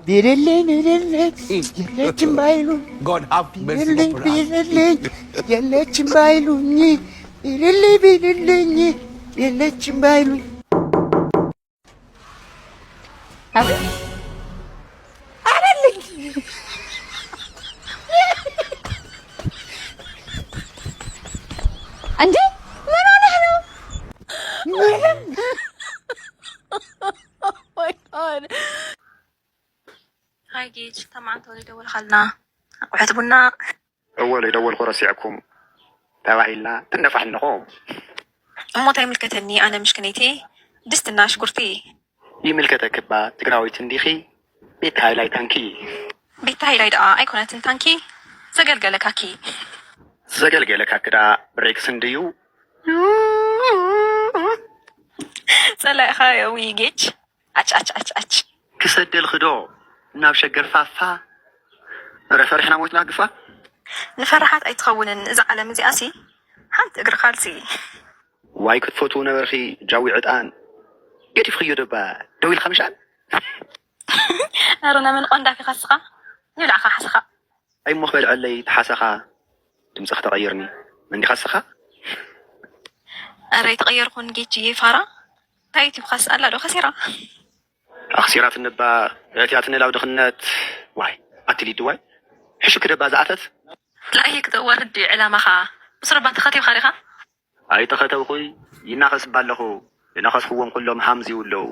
ቢልልኝ ቢልልኝ የለችም ባይሉኝ God have mercy ቢልልኝ upon us. ቢልልኝ የለችም ባይሉኝ ቢልልኝ ቢልልኝ የለችም ባይሉኝ። አቤት አረልኝ እንዴ ምን ሆነህ ነው? Oh my God. ሃይ ጌች፣ ተማዓንቶ ዘይደወልካልና ኣቑሑት ቡና። እወ ዘይደወልኩ ረሲዕኩም ተባሂልና ትነፋሕ ኣለኹ። እሞ እንታይ ይምልከተኒ ኣነ ምሽክነይቲ ድስትና ሽጉርቲ። ይምልከተኪ እባ ትግራወይቲ እንዲኺ ቤታ ሃይላይ ታንኪ። ቤታ ሃይላይ ደኣ ኣይኮነትን ታንኪ ዘገልገለካኪ። ዘገልገለካኪ ደኣ ብሬክስ እንድዩ። ጸላኢኻ ዊ ጌች። ኣች ኣች ኣች ኣች። ክሰደልኺ ዶ ናብ ሸገር ፋፋ? እረ ፈሪሕና ሞትና ግፋ። ንፈራሓት ኣይትኸውንን እዛ ዓለም እዚኣሲ ሓንቲ እግሪ ካልሲ። ዋይ ክትፈትዉ ነበርኺ ጃዊ ዕጣን ገዲፍኽዮ ደባ ደው ኢልካ ምሻል። ኣረ ናመን ቆንዳፊ ካስኻ ይብላዕኻ ሓሰኻ። ኣይሞ ክበልዐለይ ተሓሰኻ ድምፅኺ ተቐይርኒ መንዲኻ ስኻ። ኣረ ኣይተቐየርኩን ጌችዬ ፋራ። እንታይ ዩቲብ ካስ ኣላ ዶ ከሲራ? ኣኽሲራትኒ እባ እትያትኒ ላው ድኽነት። ዋይ ኣቲ ሊዱ ዋይ ሕሹ ክደባ ዝኣተት። ላይክ ተዋርድ ድዩ ዕላማኻ? ብስሩባ ተኸቲብካ ዲኻ? ኣይተኸተብኹይ ይናኸስ እባ ኣለኹ። ዝነኸስኽዎም ኩሎም ሃምዚው ኣለዉ።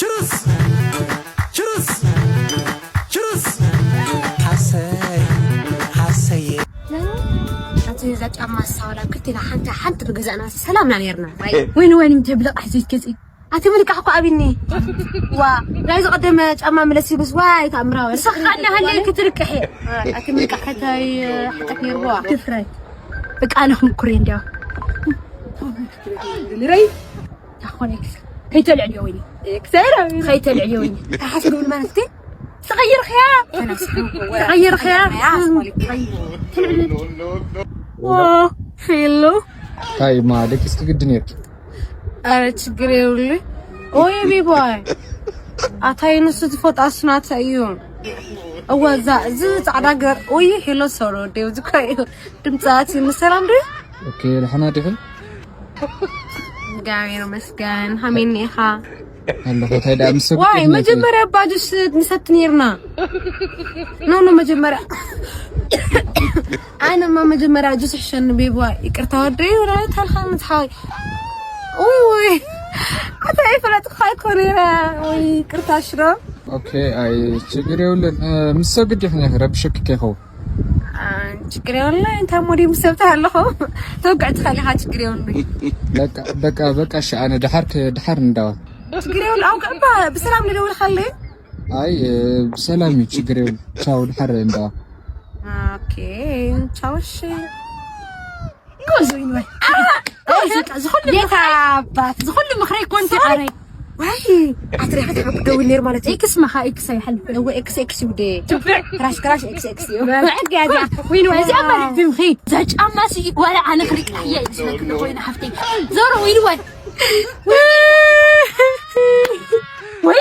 ችርስ ችርስ ችርስ። ሓሰይ ሓሰይ። ኣቲ እዛ ጫማ ሳዋላ ክልቲና ሓንቲ ሓንቲ ንገዛእና ሰላምና ነርና። ወይኒ ወይኒ እንተ ብለቃሕ ዘይትገዝኢ ኣቲ ምልቃሕ እኮ ኣብኒ። ዋ ናይ ዝቀደመ ጫማ ምለስ ይብስ ዋይ ተኣምራዊ ንስኻ ኣለሃለ ክትልቅሕ። ኣቲ ምልቃሕ ከታይ ሓቀት ነርዋ ድፍረት። በቃ ኣነ ክምኩር እንዲያ ንረይ ታኾነ ከይተልዕልዮ ወይኒ። ከይተልዕልዮ ወይኒ። ተሓስገውን ማለት ግን ተቐይርኽያ ተቐይርኽያ። ሄሎ ታይ ማ ደቂስኪ ግዲ ነርኪ። ኣረ ችግር የብሉ። ኦይ ቢቦይ ኣታይ ንሱ ዝፎጣ ስናተ እዩ። እወ እዛ እዚ ጻዕዳ ገር ኦይ ሄሎ ሶሎ ደው ዝኮይ ድምጻት ንሰላም ዶ። ኦኬ ደሕና ዲኺ? እግዚኣብሔር ይመስገን። ሃሜን ኢኻ? ኣለኹ። እንታይ ደኣ ምስ ሰብ ዋይ ክትህልኒ መጀመርያ ባጁስ ንሰቲ ነርና። ኖ ኖ መጀመርያ ኣነማ መጀመርያ ጁስ ሕሸኒ ቤብዋ ይቅርታ ወደይ ወላሂ ታልካ ምትሓወይ። ኡይ ኣታ ይፈለጥካ እኮ ነይራ። ወይ ይቅርታ ሽሮ። ኦኬ ኣይ ችግር የብሉን። ምስ ሰብ ግዲ ይኹን ረብሸክ ከይኸውን። ችግር የብሉን። እንታይ ሞዲ ምስ ሰብ ተሃለኹ ተወግዕ ትኸሊኻ ችግር የብሉን። በቃ በቃ በቃ እሺ ኣነ ድሓር ክ- ድሓር እንዳዋ። ችግር የብሉን። ኣውቅዕ እባ ብሰላም ንደውልኻለይ። ኣይ ብሰላም እዩ ችግር የብሉን። ቻው ድሓር እንዳዋ። ኦኬ ቻው እሺ። ጎዞ ይንበል። ጎዞ ቃ ዝኹሉ ጌታ ምኽረይ- ኣባት ዝኹሉ ምኽረይ ኮንቲ ኣረይ። ዋይ ኣትሪኻ ተሓቡ ደውል ነይር ማለት እዩ። ኤክስ መኻ ኤክስ ኣይሓልፍ። እወ ኤክስ ኤክስ ይውደ። ፍራሽ ፍራሽ ኤክስ ኤክስ እዩ። ብዕድ ያዛ። ዊን ወይ እዚኣ ማለት ድምኺ ዘጫማ ሲ ወላ ኣነ ክሪቅ ሕየ ይስለክ ኮይነ ሓፍተይ። ዞሮ ዊን ወይ ወይ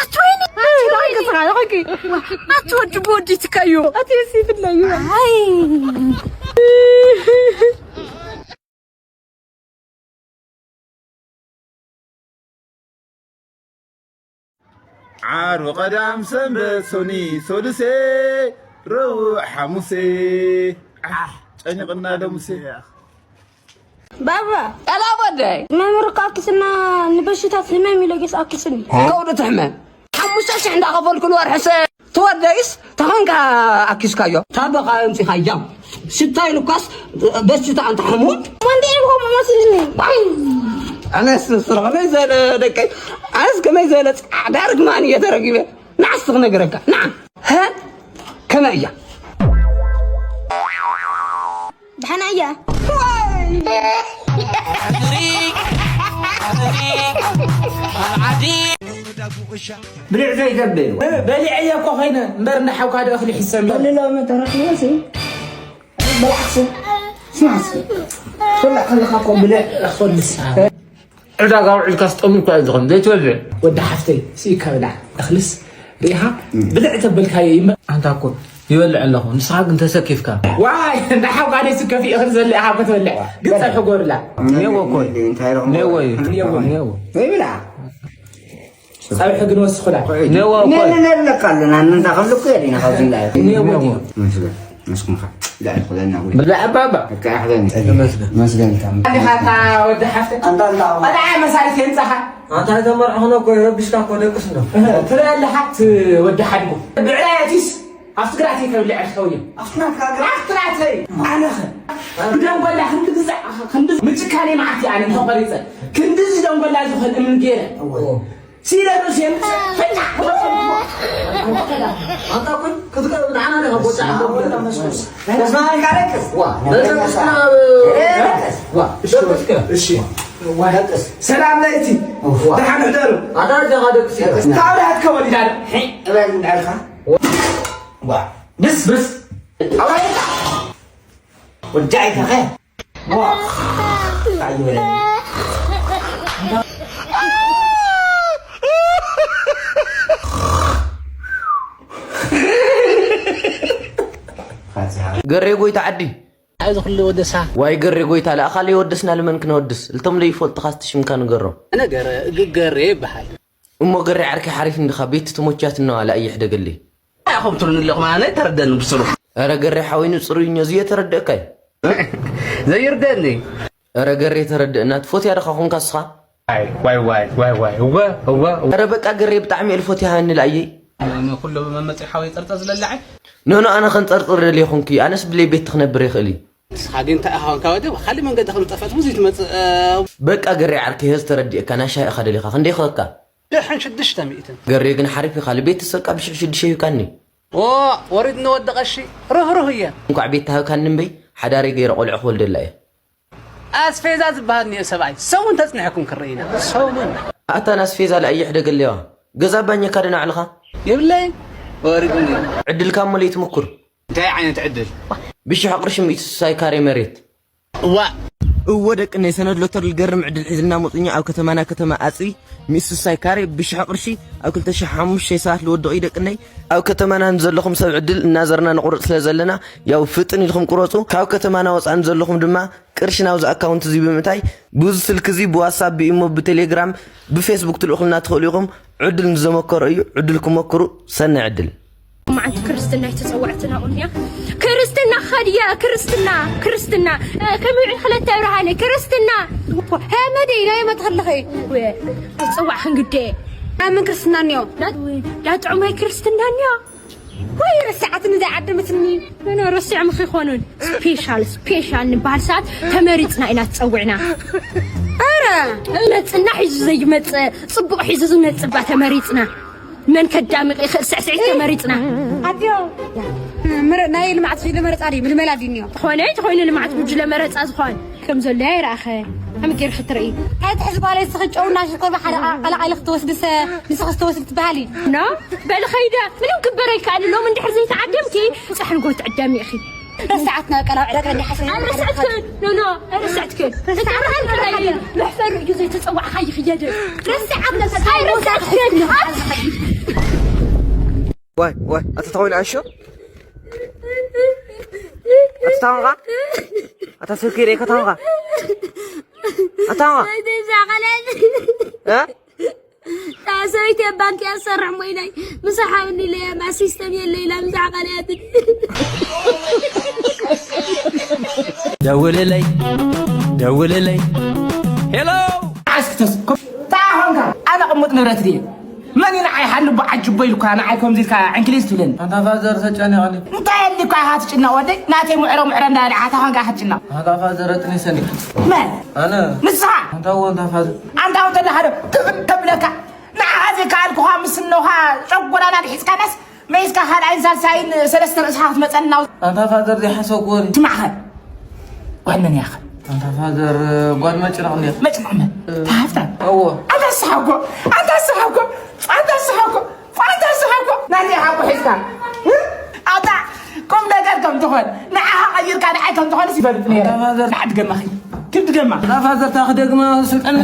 ኣትወይኒ ኣትወዲ ብወዲትካዮ ኣትሲ ፍለዩ ኣይ ዓርቢ ቀዳም ሰንበት ሶኒ ሶድሴ ረቡዕ ሓሙሴ ዓሕ ጨኒቕና ደሙሴ። ባባ ጠላብ ወደይ መምህር እኮ ኣኪስና ንበሽታት ህመም ኢሎ ጌስ ኣኪስኒ። ከውዱ ትሕመም ሓሙሽተ ሽሕ እንዳኸፈልኩ ንወርሒ ሰ ትወደይስ ተኾንካ ኣኪስካዮ ታበኻ ኣምፂኻያ ሽታ ኢሉካስ በሽታ ኣንታ ሕሙም ማንዴ ኢልኩም መስልኒ ኣነስ ስርኸመይ ዘለ ደቀይ ኣነስ ከመይ ዘለ ፃዕዳ ርግማን እየ ተረጊበ ንዓስ ክነግረካ ንዓ ሀ ከመይ እያ ደሓና እያ ብልዕ ዘይገብር በሊዐየ እኮ ኮይነ እምበር እንዳ ሓውካ ዶ እኽሊ ሒሰ እምበር ሎሚ ተረኺበ ሲ በላዕሲ ስማሲ ትበልዕ ከለኻ እኮ ብልዕ እኽልስ። ዕዳጋ ውዒልካ ስጠሙ እኮ እዮም ዝኾኑ ዘይትበልዕ። ወዲ ሓፍተይ ስኢካ ብላዕ እኽልስ ርኢኻ ብልዕ ተበልካዮ እዩ እምበር። ኣንታ እኮ ይበልዕ ኣለኹ፣ ንስኻ ግን ተሰኪፍካ። ዋይ፣ እንዳ ሓውካ ደይ ስከፊ እኽሊ ዘለ ኢኻ እኮ ትበልዕ። ግን ጸብሒ ጎርላ። ኔዎ እኮ። እንታይ ኢሎም? ኔዎ እዩ። ኔዎ። ኔዎ። ወይ ብላ። ጸብሒ ግን ወስኹላ። ኔዎ እኮ። ነን ነለካ ኣለና፣ እንታ ከብሉ እኮ የዲና ካብዚ እንዳ። ኔዎ። መስገን። መስኩምካ። ዳዕኩ ለና ጉድ። ብላ ኣባባ። በቃ ኣሕዘን። መስገን። መስገን ካም። ኣንታ ወዲ ሓፍተ። ኣንታ ኣንታ። ኣንታ መሳሪት የንጻኻ። ኣንታ ተመርዕኽነ እኮ ይረብሽካ እኮ ደቅስ ነው። ትረአ ኣለኻ ወዲ ሓድጉ። ብዕላየቲስ ኣብቲ ግራት ይከብልዕ ሰውየ። ኣብቲ ናትካ ግራት? ኣብቲ ናተይ። ኣነኸ ብደንጎላ ክንዲ ግዛዕ፣ ክንዲ ምጭካነይ መዓት እየ ኣነ እንተቆሪፀ። ክንድዚ ደንጎላ ዝኾን እምን ገይረ። እወ። ሲለ ርእሱ የምፅእ ፈታሕ። ኣንታ ኩን ክትቀ-፣ ንዓና ዲኻ ጎጫ ኣንታ ኩን። ተስማማኒ ካለክ? ዋ፣ በዛ ተስማ-፣ ዋ፣ እሺ፣ ደቅስከ? እሺ። ዋ፣ ደቅስ። ሰላም ለይቲ። ዋ። ደሓን ሕደሩ። ኣታ ዲኻ ደቅስ ኢኻ? ታውዳ ኣትከወል ኢላ። ሒ፣ እበል እንዳልካ። ዋ፣ ብስ፣ ብስ። ኣባይካ። ወዲ ኣይተኸ። ዋ። ኣይወለ። ገሬ ጎይታ ዓዲ። ኣብዚ ኩሉ ወደሳ። ዋይ ገሬ ጎይታ፣ ለኣኻለይ ወደስና ልመን ክነወድስ። እልቶም ለይፈልጥኻስ ትሽምካ ንገሮም። ኣነ ገረ-፣ ግ-፣ ገሬ ይበሃል። እሞ ገሬ ዓርከይ ሓሪፍ እንድኻ፣ ቤት ተሞቻት እነዋ ለኣየሕ ደገለይ። ኣኹም ትብሉኒ ኣለኹም፣ ኣነ ተረደኒ ብስሩ። ኧረ ገሬ ሓወይ ንጽሩይ እኞ፣ እዚ የተረደእካ እዩ። ዘይርደእኒ። ኧረ ገሬ ተረደእና፣ ትፎትያ ደኻ ኹንካ እስኻ? ኣይ፣ ዋይ፣ ዋይ፣ ዋይ፣ ዋይ፣ እወ፣ እወ፣ እወ። ኧረ በቃ ገሬ ብጣዕሚ እየ ልፎትያ ሃኒ ለኣየይ። ኣነ ኩሉ መመጽኢ ሓወይ ጸርጸር ዝለላዐ። ኖ፣ ኖ፣ ኣነ ከንጸርጽር ደልየ ኹንኪ፣ ኣነስ ብለይ ቤት ክነብር ይኽእል እዩ። ንስኻ ግን እንታይ ኢኻ ኾንካ ወዲ፣ ካልእ መንገዲ ከም ዝጠፈት ብዙይ ትመጽእ፣ እ። በቃ ገሬ ዓርከይ፣ ሄዝ ተረዲእካ፣ ናይ ሻሂ ኢኻ ደሊኻ፣ ክንደይ ይኸካ? ደሕን ሽዱሽተ ሚእትን። ገሬ ግን ሓሪፍ ኢኻ፣ ልቤት ተሰቃ ብሽሕ ሽዱሽተ ይብካኒ። ኦ፣ ወሪድ ንወዲ ቀሺ፣ ርህሩህ እየ። እንኳዕ ቤት ተሃብካኒ እምበይ፣ ሓዳረይ ገይረ ቆልዑ ክወልደላ እየ። ኣስፌዛ ዝበሃል እኒኦ ሰብኣይ፣ ሰሙን ተጽኒሐኩም ክረኢና፣ ሰሙን። ኣታ ናስፌዛ ለኣየሕ ደገለዋ፣ ገዛ ባኘካ ደናዕልኻ? የብለይ፣ ወሪድ እኒኦ። ዕድልካ እሞ ለይትምኩር። እንታይ ዓይነት ዕድል? ብሽሕ ቅርሺ ሚእቲ ስሳይ ካሬ መሬት። እዋ። እወ ደቅነይ፣ ሰነድ ሎተሪ ልገርም ዕድል ሒዝልና መጹኛ ኣብ ከተማና ከተማ ኣጽቢ ሚእቲ ስሳይ ካሬ ብሽሕ ቅርሺ ኣብ ክልተ ሽሕ ሓሙሽተ ሰባት ልወድቕ እዩ ደቅነይ። ኣብ ከተማና ንዘለኹም ሰብ ዕድል እናዘርና ንቑርጽ ስለ ዘለና ያው ፍጥን ኢልኩም ቁረጹ። ካብ ከተማና ወጻኢ ንዘለኹም ድማ ቅርሺ ናብዚ ኣካውንት እዚ ብምእታይ ብዙ ስልኪ እዚ ብዋትሳፕ፣ ብኢሞ፣ ብቴሌግራም፣ ብፌስቡክ ትልእኹልና ትኽእሉ ኢኹም። ዕድል ንዘመከሮ እዩ፣ ዕድል ክመክሩ። ሰናይ ዕድል። መዓልቲ ክርስትና ኣይተጸውዐትና ቁንያ። ክርስትና ኸድያ፣ ክርስትና፣ ክርስትና። እ፣ ከመይ ውዒል ክለተ ብርሃነ፣ ክርስትና። ሀመደይ፣ ናይ መትኸለኸ። ወይ፣ ትጸዋዕ ክንግደ። ኣምን ክርስትና እኒኦ። ዳ-፣ ዳጥዑማይ ክርስትና እኒኦ። ወይ ረሲዓትኒ፣ ዘይዓደመትኒ። ኖ፣ ኖ፣ ረሲዖም ከይኮኑን። ስፔሻል፣ ስፔሻል ንበሃል ሰዓት ተመሪጽና ኢና ትጸውዕና። ኧረ፣ መጽና ሒዙ ዘይመጽእ፣ ጽቡቕ ሒዙ ዝመጽእ እባ ተመሪጽና። መን ከዳምቕ ይኽእል ስዕስዒት ተመሪጽና። ኣትዮ፣ ምር-፣ ናይ ልምዓት ጉጅለ መረጻ ድዩ? ምልመላ ድዩ እኒኦ? ዝኾነ፣ ዝኾነ ልምዓት ጉጅለ መረጻ ዝኾን። ከም ዘሎ ኣይረኣኸ። ከመይ ገይርኺ ትርኢ? ኣይ ትሕዚ ጓለይ፣ ንስኺ ጨው እና ሽኮር ብሓደ ቃ-፣ ቀላቒልኺ ትወስድሰ፣ ንስኺ ትወስዲ ትበሃሊ። ኖ፣ በሊ ኸይደ፣ ምንም ክበር ኣይከኣልን። ሎሚ እንድሕር ዘይተዓደምኪ፣ ጻሕሊ ጎ ትዕደሚ ኢኺ። ረስዓትና ቀላው ዕረቀ እንዲ ሓሰብ። ኣይረስዕትክን፣ ኖ፣ ኖ፣ ኣይረስዕትክን። እቲ ዓርኻን ክረኣይ፣ መሕፈሪ እዩ ዘይተጸዋዕኻዮ ይኽየደ። ረስዓትና፣ ኣይረስዕትክን። ዋይ፣ ዋይ፣ ኣታ ተኾይኑ ኣሾ? ኣታ ታንኻ? ኣታ ሰኪረ ከተንኻ? ኣታ ታንኻ? ሰይቲ ብዛዕባ ቃላት። እ? እታ ሰበይቲ ኣብ ባንክ እያ ትሰርሕ እሞ ኢላይ። ምሳሕ ሃብኒ ኢለያ፣ እምበኣር ሲስተም የለ ኢላ፣ ብዛዕባ ቃላት። ደውልለይ፣ ደውልለይ። ሄሎ! ዓስኪ ተስ-፣ እንታይ ኾንካ? ኣነ ቅሙጥ ንብረት ድየ? መን እዩ ንዓይ ሃልቦ ዓጅቦ ኢልኳ ንዓይ ከምዚ ኢልካ ዕንክሊል ትብለኒ? ኣንታ ፋዘር ተጨኒቐኒ። እንታይ ኣሊኳ ኢኻ ትጭነቕ ወደይ? ናተይ ምዕሮ ምዕሮ እንዳበለ ኣታ ኾንካ ኢኻ ትጭነቕ። ኣንታ ፋዘር ኣጥኒሰኒ። መን? ኣነ። ንስኻ? ኣንታ እዎ ኣንታ ፋዘር። ኣንታ እዎ እንተለኻ ዶ ክኽን ከብለካ? ንዓኻ ዘይከኣልኩኻ ምስ እኖኻ ጨጎራና ድሒዝካናስ መይዝካ ካልኣይን ሳልሳይን ሰለስተ ርእስኻ ክትመጸና? ኣንታ ፋዘር ዘይሓሰብኩዎ ድዩ? ስማዕኸ። ጓል መን እያ ኸ? ኣንታ ፋዘር፣ ጓል መጭነቕ እንድያ። መጭነቕ መን? እ፣ እታ ሃፍታም? እዎ። ኣንታ ንስኻ እኮ፣ ኣንታ ንስኻ እኮ፣ ኣንታ ንስኻ እኮ፣ ኣንታ ንስኻ እኮ፣ ናተይ ሓቁ ሒዝካ። እ? ኣታ ቁም ነገር ከም ትኾን፣ ንዓኻ ቀይርካ ንዓይ ከም ትኾንስ ይፈልጥ ነይረ። ኣንታ ፋዘር። ንዓዲ ገማኺ። ክትደግማ። እታ ፋዘርታ ክደግማ ስልጣን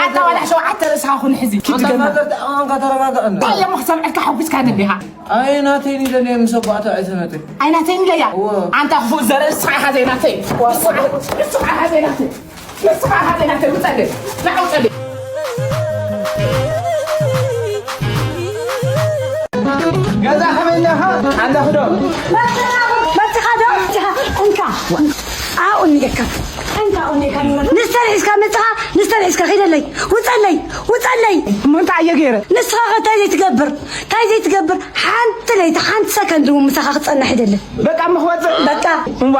ኣታ ዋላ ሸውዓተ ርእስኻ ኩን ሕዚ። ክትደግማ። ፋዘርታ ኣንካ ተረጋጋእ። እንታይ እዮም ክሰምዐልካ ሓጒስካ ነቢኻ? ኣይ ናተይ ንደልየ ምስ ኣባዕቶ ኣይተመጥን። ኣይ ናተይ ንለያ። እወ። ኣንታ ክፉእ ዘርኢ ንስኻ ኢኻ ዘይናተይ። ንስኻ ኢኻ ዘይናተይ። ንስኻ ኢኻ ዘይናተይ። ውፀለይ። ንዓ ውፀለይ። ገዛ ከመይ ኣለኻ? ኣለኹ ዶ? መርትኻ ዶ? እንካ። ኣብኡ እኒኤካ። እንካ ኣብኡ እኒኤካ። ንስተን ሒዝካ መጽኻ፣ ንስተን ሒዝካ ኺደለይ። ውጸለይ፣ ውጸለይ። እሞ እንታይ እየ ገይረ? ንስኻ ኸ እንታይ ዘይትገብር? እንታይ ዘይትገብር? ሓንቲ ለይቲ፣ ሓንቲ ሰከንድ እውን ምሳኻ ክጸንሕ ኣይደልን። በቃ እሞ ክወጽእ? በቃ። እምቧ።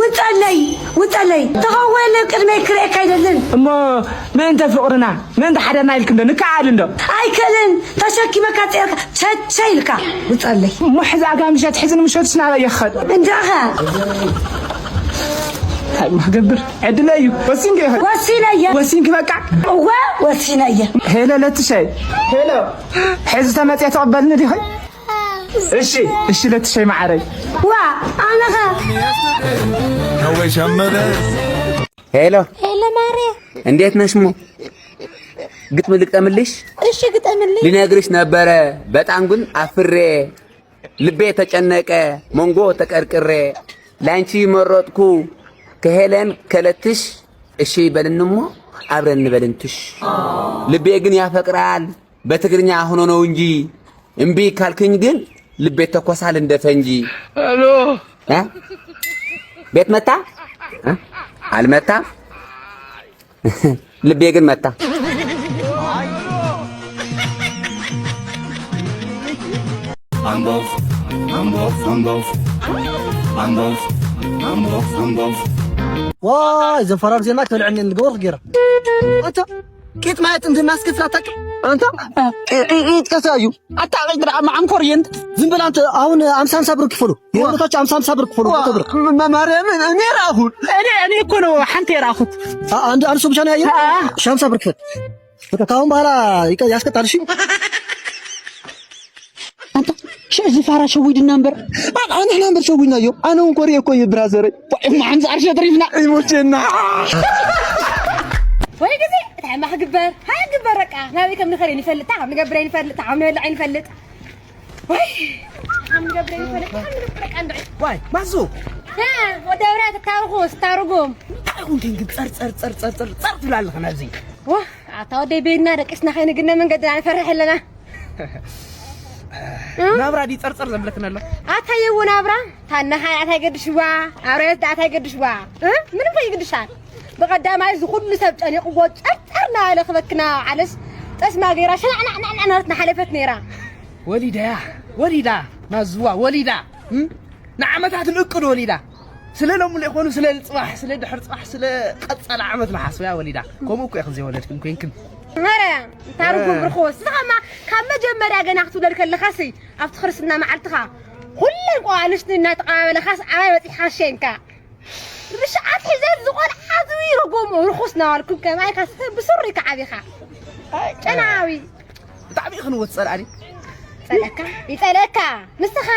ውጸለይ፣ ውጸለይ። ተኸወለ ቅድመይ ክርእየካ ኣይደልን። እሞ ምእንተ ፍቕርና፣ ምእንተ ሓደርና ኢልክ እንዶ ንከኣል እንዶ? ኣይክእልን። ተሸኪመካ ጸርካ ቸቸ ኢልካ ውጸለይ። እሞ ሕዚ ኣጋ ምሸት፣ ሕዚ ንምሸትስ ናበይ ይኸድ? እንዳኻ። እንታይ እሞ ክገብር? ዕድለ እዩ። ወሲንክ ኢኺ? ወሲነ እየ። ወሲንክ በቃ? እወ፣ ወሲነ እየ። ሄሎ ለትሸይ። ሄሎ። ሕዚ ተመጽየ ትቕበልኒ ዲኺ? እሺ፣ እሺ ለትሸይ መዓረይ። ዋ፣ ኣነኸ? ሄሎ። ሄሎ ማሬ። እንዴት ነሽ ሞ? ግጥም ልግጠምልሽ? እሺ ግጠምልኝ። ልነግርሽ ነበረ በጣም ግን አፍሬ ልቤ ተጨነቀ መንጎ ተቀርቅሬ ላንቺ መረጥኩ ከሄለን ከለትሽ እሺ በልንሞ አብረን ንበልንትሽ ልቤ ግን ያፈቅራል በትግርኛ ሆኖ ነው እንጂ እምቢ ካልክኝ ግን ልቤ ተኮሳል እንደ ፈንጂ። ሄሎ። እ? ቤት መታ? እ? አልመታም። ልቤ ግን መታ። ዋይ ዘፈራር ዜማ ክበልዐኒ ልገበርኩ ገይራ ኣታ ቂጥ ማለት እንትን ኣስከፍላ ኣታቂ ኣንታ ኢጥቀሳ እዩ ኣታ ቂጥ ደኣ መዓንኮር እየ ዝም በል ኣንተ ኣሁን ኣምሳ ኣምሳ ብር ክፈሉ የእምነታቸው ኣምሳ ኣምሳ ብር ክፈሉ ተብር ማርያምን እኔ ራእኹት እኔ እኔ እኮ ነው ሓንቲ የራእኹት አንድ አንድ ሰው ብቻ ነው ያየው ሻምሳ ብር ክፈል ካሁን በኋላ ያስቀጣል እሺ ኣንታ ሽእ ዝፋራ ሸዊድና እምበር ኣንሕና እምበር ሸዊድናዮ ኣነ እውን ኮሪኤ እኮ እየ ብራዘረይ እሞ ሓምሳ ቅርሺ ኣትሪፍና ይሞቼና ወይ ግዜ እንታይ እማ ክግበር ሃይ ግበር በቃ ናበይ ከም ንኸደ ይፈልጥ ከም ንገብረ ይፈልጥ ከም ንበልዕ ይፈልጥ ወይ ከም ንገብረ ይፈልጥ ከም ንገብረ በቃ እንድዒ ዋይ ማዙ ወደብራ ትታርኹ ስታርጉም እንታይ ኹንኪን ግን ጸር ጸር ጸር ጸር ጸር ጸር ትብላ ኣለኸ ናብዚ ዋ ኣታ ወደይ ቤድና ደቂስና ከይንግነ መንገድና ንፈርሕ ኣለና ናብራ ድዩ ጸርጸር ዘብለክን ኣሎ ኣታ የዎ ናብራ ታናኻ ኣታ ይገድሽዋ ኣብረየት ኣታ ይገድሽዋ ምንም ከይግድሻል ብቐዳማይ እዚ ኩሉ ሰብ ጨኒቕዎ ጸርጸር እናበለ ክበክና ዓለስ ጠስማ ገይራ ሸናዕናዕናዕናት ናሓለፈት ነይራ ወሊዳያ ወሊዳ ናዝዋ ወሊዳ ንዓመታት ንእቅድ ወሊዳ ስለ ሎሚ ዘይኮኑ ስለ ጽባሕ ስለ ድሕር ጽባሕ ስለ ቀጸለ ዓመት ንሓስበያ ወሊዳ ከምኡ እኮ ኢኽን ዘይወለድክን ኮንክን መረ ታርጉም ርኹስ ንስኻማ ካብ መጀመርያ ገና ክትውለድ ከለኻሲ ኣብቲ ክርስትና መዓልትኻ ኩለን ቆልዓ ኣንስቲ እናተቐባበለኻስ ዓባይ በፂሕኻ ሸንካ ርሽዓት ሒዘት ዝቆልዓት ርጉም ርኹስ ናባልኩም ከማይካ ብሱሪ ከዓቢኻ ጨናዊ ብጣዕሚ ክንወት ጸልኣኒ ጸለካ ይጸለካ ንስኻ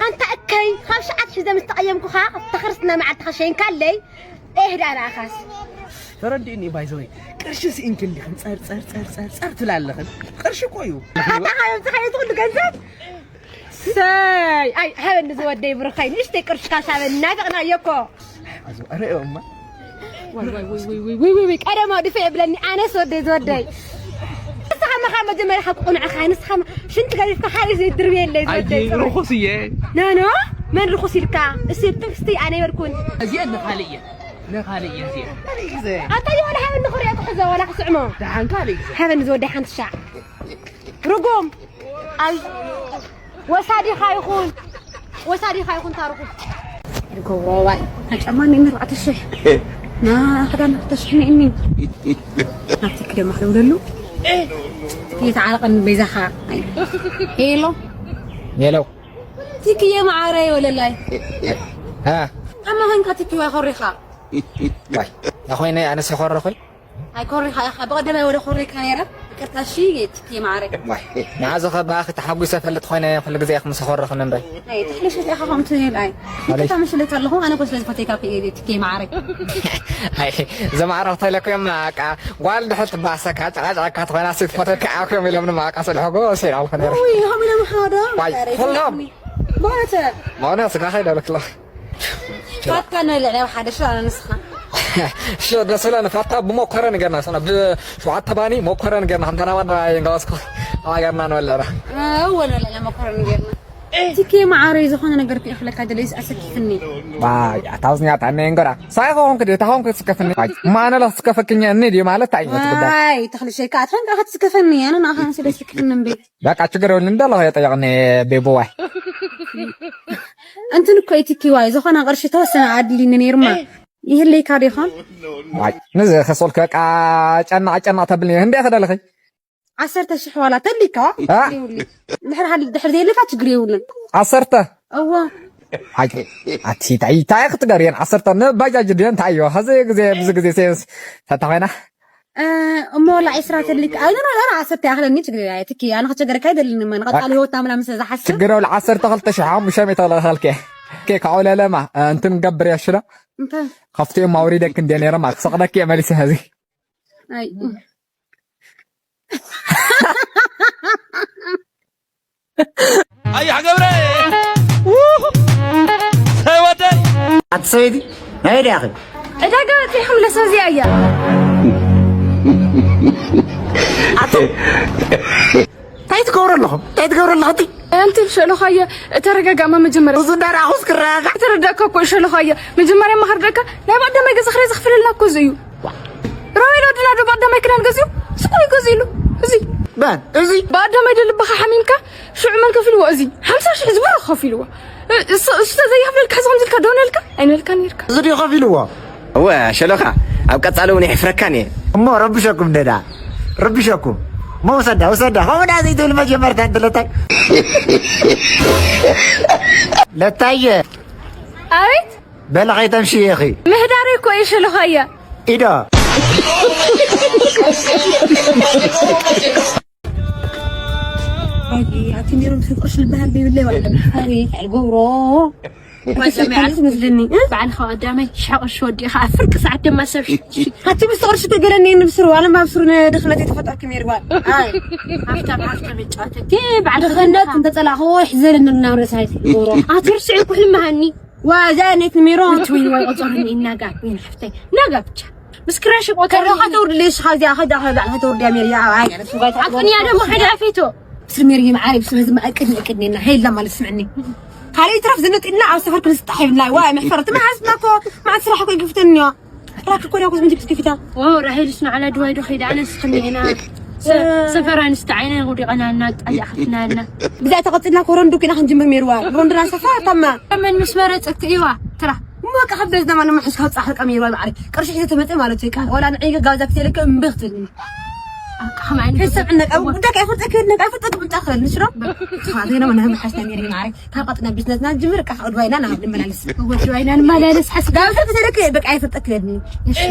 ኣንታ እከይ ካብ ሸዓት ሒዘ ምስ ተቐየምኩኻ ኣብታ ክርስትና መዓልትኻ ሸንካለይ ኤህ ደኣ ንኣኻስ ተረዲእኒ ባይዘወይ ቅርሺ ስኢንክን ዲኽን ጸር ጸር ጸር ጸር ጸር ትላለኽን ቅርሺ እኮ እዩ ኣታ ካብ ዝኸየት ኩሉ ገንዘብ ሰይ ኣይ ሃበኒ ዝወደይ ብሩኸይ ንእሽተይ ቅርሺ ካሽ ሃበኒ ናፊቕናዮ እኮ ኣዞ ኣረእዮማ ወይ ቀደማ ድፈ የብለኒ ኣነስ ወደይ ዝወደይ ንስኻ መኻ መጀመርያ ካብ ቁንዕኻ ንስኻ ሽንቲ ገሪፍካ ሓደ ዘይድርብ የለይ ዝወደይ ርኹስ እየ ናኖ መን ርኹስ ኢልካ እሱ ትክስቲ ኣነ ይበልኩን እዚአ ንኻልእ እየ ንኻልእ እየ እዚአ ኣታ የወላ ሃበኒ ክሪኦ ክሕዞ ወላ ክስዕሞ ደሓን ካልእ እየ ሃበኒ ዝወደይ ሓንቲ ሻዕ ርጉም ኣይ ወሳዲኻ ይኹን ወሳዲኻ ይኹን ታርኹ ገብሮ ዋይ ና ጫማ ኒ ኣርባዕተ ሽሕ ና ክዳን ክልተ ሽሕ ኒእኒ ናብቲ ክደማ ክደውለሉ ይተዓረቐኒ በይዛኻ ሄሎ ሄሎ ቲክየ መዓረይ ወለላይ ኣማ ኸንካ ቲክዋ ኮሪኻ ዋይ ናኾይነ ኣነስ ይኾረኹይ ኣይኮሪኻ ኢኻ፣ ብቐደማይ ወደ ኮሪካ ነይረ። ይቅርታ እሺ ትኪ ማዕረ። ዋይ፣ ንዓዚ ኸ ብኣኺ ተሓጒሰ ፈልጥ ኮይነ ኩሉ ግዜ ኢኺ ምስ ኾረኽኒ እምበይ። ኣይ፣ ትሕሊ ሸት ኢኻ ከምቲ ኢልኣይ። ማለት? ይቅርታ ምሽለካ ኣለኹ፣ ኣነ እኮ ስለ ዝፈተይካ እኮ እየ ትኪ ማዕረ። ኣይ፣ ዘማዕረኽቶ ኢለኩ እዮም፣ በቃ፣ ጓል ድሕር ትባሰካ፣ ጨቃጨቃካ ትኾይና፣ ሲ ትፈተካ ኣኹ እዮም ኢሎም ንማቃ ስለ ሕጎ፣ ሲል ኣልኮ ነይረ። ውይ፣ ሆም ኢሎም ሓደ። ዋይ፣ ዛሬ ኩሎም። ትልቅኒ። ቦተ። ማውና ስጋ ኸይደ ለክሎ። ፋታ ንበልዕ ናይ ሓደ ሽሮ ኣነ ንስኻ። ሽሮ ደስ ብለኒ። ፋታ ብመኮረኒ ገርና፣ ሰና ብሸውዓተ ባኒ መኮረኒ ገርና፣ ከምታ ናባና የንጋዋስኮ ኣባ ገርና ንበልዕ። እወ፣ ንበልዕ መኮረኒ ገርና። ትኬ መዓረይ፣ ዝኾነ ነገር ክእኽለካ ደለይስ ኣሰኪፍኒ። ባይ፣ ኣታውዝኛ ታነ እንገራ። ሳይ ኾንክ ደ፣ ታኾንክ ትስከፍኒ። ባይ፣ ማነለ ትስከፈክኛ እኒ ዲ ማለት እንታይ እዩ ትግዳ? ባይ፣ ተኽሊ ሸይካ ኣትኸን ካኸ ትስከፈኒ፣ ኣነ ናኸን ስለ ትስከፍኒ እምቢ። በቃ ችግር የብልን፣ እንዳለኸ የጠየቕኒ ቤቦዋይ። እንትን እኮ እዩ ትኪዋይ፣ ዝኾነ ቅርሺ ተወሰነ ኣድሊኒ ነይርማ። ይህልይካ ዶ ይኾን? ዋይ፣ ንዚ ከሶልከ በቃ ጨናቕ ጨናቕ ተብልኒ። እንዴት ተደለኸ? ዓሰርተ ሽሕ ዋላ ተሊካ? አ? ይውሊ። ድሕር ሃሊ፣ ድሕር ዘይልካ ችግር የብሉን። ዓሰርተ? እዎ። ኣይ፣ ኣቲ ታይ፣ ታይ ክትገር እየን ዓሰርተ ንባጃጅ ድየን ታዮ? ኸዚ ግዜ፣ ብዚ ግዜ ሴንስ ተተኾይና? እ፣ እሞ ወላ ዒስራ ተሊካ? ኣይ፣ ኖ፣ ኖ፣ ኖ፣ ዓሰርተ ይኣኽለኒ፣ ችግር የብሉን። ትኪ፣ ኣነ ከቸገረካ ኣይደልን፣ መን ቀጻሊ ህይወት ኣምላኽ ምስ ዝሓስብ። ችግር የብሉን፣ ዓሰርተ ክልተ ሽሕ ሓሙሽተ ሚእቲ ተለኸልከ። ኬ፣ ካብኡ ለለማ፣ እ፣ እንትን ገብር እየ ሽረ። እንታይ? ካብቲ እማ ኣውሪደክ እንደ ነይረ ማ ክሰቕለክ እየ መሊሰ ኸዚ። ኣይ። ኣያሕ ገብረ! ሰይ ወደይ! ኣቲ ሰበይቲ፣ ናይ ወዲያ ኸ? ዕዳጋ በጺሕኩም ለሰብ እዚኣ እያ። ኣቶ፣ እንታይ ትገብሩ ኣለኹም? እንታይ ትገብሩ ኣለኹ? እቲ ኣንቲ ሸሎኻየ፣ ተረጋጋማ መጀመርያ። እዚ እንዳረኣኹስ ክረጋጋዕ? ተረዳእካ እኮ ሸሎኻየ። መጀመርያ ማኽርደካ፣ ናይ ባዕዳማይ ገዛ ክራይ ዝኽፍለልና እኮ እዚ እዩ። ሮቤል ወድና ዶ ባዕዳማይ ክዳን ገዚኡ? ስቆይ ገዚሉ። እዚ። ባን፣ እዚ። ባዕዳማይ ዶ ልብኻ ሓሚምካ? ሽዑ መን ከፊልዎ እዚ? ሓምሳ ሽሕ ዝብሩ ከፊልዎ። እ-፣ እሱ፣ እሱ ተዘይከፍለልካ ሕዚ ከምዚ ኢልካ ደው ነልካ? ኣይነበልካን ነርካ። እዚ ድዩ ከፊልዎ? እወ፣ ሸሎኻ፣ ኣብ ቀጻሊ እውን ይሕፍረካን እየ። እሞ ረብሸኩም ደዳ፣ ረብሸኩም። እሞ ውሰዳ፣ ውሰዳ። ከምኡ ደኣ ዘይትብል መጀመርታ እንተ ለታይ። ለታየ። ኣቤት። በለ ከይተምሽየኺ። ምህዳረይ እኮ እየ ሸሎኻያ። ኢዶ። ኣቲ ሜሮን፣ ትንቆሽ ዝበሃል ዘይብለይ ዋላ። ኣቤት፣ ኣልገብሮ። ባዕልኻ ቀዳማይ ሽሕ ቅርሺ ወዲእኻ ኣብ ፍርቂ ሰዓት ድማ ሰብ ሽ-፣ ሽ-፣ ኣቲ ምስ ቅርሺ ተገለኒ ንብስሩ፣ ኣነ ማብስሩ ንድኽነት የተፈጠርክ ሜርዋ። ኣይ። ሃፍታም፣ ሃፍታም ይጫወት። እቲ ባዕልኻ ድኽነት እንተጸላእኽዎ ይሕዘለኒ ናብ ርእሳይ። ኣቲ ርስዒ ኩሕሊ መሃኒ። ዋ፣ እዛ ኔት ሜሮን። ውይ፣ ውይ፣ ቆጸርኒ እናጋ፣ ወይን ሓፍተይ። ናጋ ብቻ። ምስ ክራሽ ቆጸር ከለኻ ተውርድ ሌሽ ኻዚያ ኸዳ ኸዳ ተውርድ ኣሜርያ። ኣይ፣ ኣፍንያ ደግሞ ሓደ ኣፌቶ። ብስር ሜሪ ማዓሪ ብስር ህዝብ ማእቅድ እቅድኔና ሄላ ማለት ስምዕኒ። ካልእ ይትረፍ ዝንጥ ኢልና ኣብ ሰፈር ክንስጣሕ ይብልና። ዋይ፣ መሕፈረት መዓስ ብላኮ፣ መዓስ ስራሕ ኮይ ግፍተንዮ። ራክ ኮዳ ኮስ ምንድክ ስክፍታ። ኦ፣ ራሄል ስና ዓላ ድዋይ ዶ ኸይዳ ኣነ ስኽኒ ኢና። ሰ-፣ ሰፈራ ንስተ ዓይነ ወዲቐና እና ጣያ ኸፍትና ኣልና። ብዛ ተቐጽልና ኮረንዱ ኪና ክንጅምር ሜርዋ። ሮንድና ሰፈር ታማ። መን ምስ መረጸክ እዋ፣ ትራ። እሞ ከ ከበዝና ማለት ምሕሽ ከውጻእ ሕርቀ ሜርዋ ማዓሪ። ቅርሺ ሒዘ ተመጸ ማለት እዩ። ወላ ንዒ ጋብዛ ክትልከ እምቢ ክትብል። ኣቃ ከማን ሕሰብ ዕነቀ፣ ጉዳይ ከይፈርጠ ክህድ ነቃ ፈጠ ትምጣ ክህድ ንሽሮ። ትኻ፣ ዘይና መናህ ምሓሽ ነሚር ማዓሪ። ካብ ቀጥና ቢዝነስና ንጅምር፣ ቃ ወድዋይና ንመላለስ። ወድዋይና ንመላለስ፣ ሓስ-፣ ጋብዛ ክትልከ በቃ ኣይፈርጠ ክህድኒ። እሺ።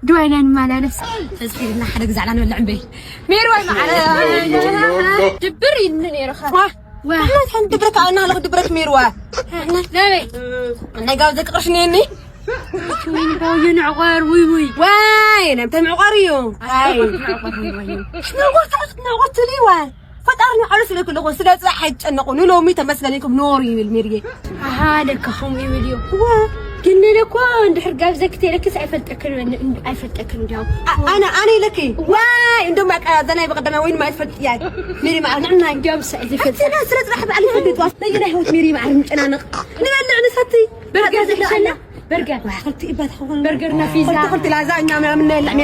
ድዋይና ንመላለስ። ተዝሒልና ሓደ ግዛዕና ንበልዕ እምበይ። ሜርዋይ ማዓረ። ድብር ኢልኒ ነይርኻ። ዋ። ዋ። ኣሕመድ፣ ሓንቲ ድብረካ፣ ኣና ለኹ ድብረክ ሜርዋ። ናበይ? ናይ ጋብዘ ቅርሽ ነየኒ። ውይ፣ ውይ፣ ንዕቆር፣ ውይ፣ ውይ። ዋይ፣ ናይ ምንታይ ምዕቋር እዩ? ኣይ። ንዕቆር፣ ንዕቆር፣ ንዕቆር፣ ንዕቆር ትብሊ፣ ዋይ። ፈጣሪ ንባዕሉ ስለ ክልኹ፣ ስለ ጽባሕ ኣይትጨነቑ። ንሎሚ ተመስገን ኢልኩም ኖሩ ይብል ሜሪዬ። ኣሃ፣ ለካ ከምኡ ይብል እዩ። እዋ። ግን እለ እኮ እንድሕር ጋብዘኪ ተይለክስ ኣይፈልጠክን፣ ኣይፈልጠክን እንዲያውም። ኣ-፣ ኣነ፣ ኣነ ኢለኪ። ዋይ፣ እንደውም በቃ እዛ ናይ በቀደማይ ወይን ማይ ትፈልጥ እያ። ሜሪ ማዕረ ንዕና። እንዲያውም ስ-፣ ዘይፈልጥ። ኣቲ ና ስለ ጽባሕ ባዕሉ ይፈልጥ ዋስ። ነይ ናይ ህይወት ሜሪ ማዕረ ምጨናነቕ። ንበልዕ ንሰቲ። በርገር በቃ ዘይሸላ። በርገር። ዋይ፣ ክልተ ኢባ ትኸውን። በርገርና ፒዛ። ክልተ፣ ክልተ ላዛኛ ምናምን ናይ ላዕሜ።